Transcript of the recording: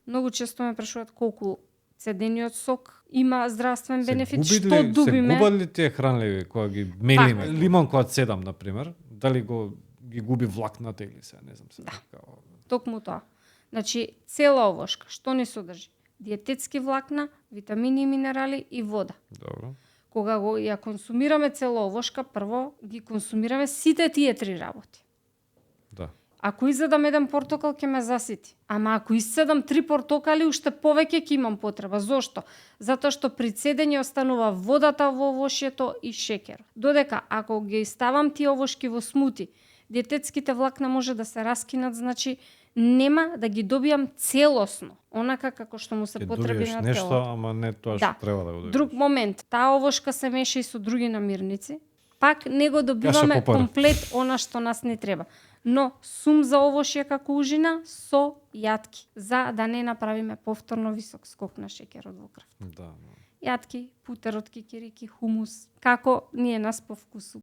Многу често ме прашуваат колку цедениот сок има здравствен бенефит, Се што дубиме. Се губат ли тие хранливи кога ги мелиме? Лимон кога цедам, на пример, дали ги губи влакната или се, не знам се. Да. Токму тоа. Значи, цела овошка, што не содржи? Диететски влакна, витамини и минерали и вода. Добро. Кога ја консумираме цела овошка, прво ги консумираме сите тие три работи. Да. Ако изедам еден портокал, ќе ме засити. Ама ако изседам 3 портокали, уште повеќе ќе имам потреба. Зошто? Затоа што при цедење останува водата во овошјето и шеќер. Додека ако ги ставам тие овошки во смути, диететските влакна може да се раскинат, значи нема да ги добијам целосно, онака како што му се потреби на нешто, телото. ама не тоа што треба да го добиеш. Друг момент, таа овошка се меша и со други намирници, пак не го добиваме комплет она што нас не треба. Но сум за овошје како ужина со јатки, за да не направиме повторно висок скок на шеќерот во крв. Да. Јатки, путер од кикирики, хумус, како ние нас по вкусу.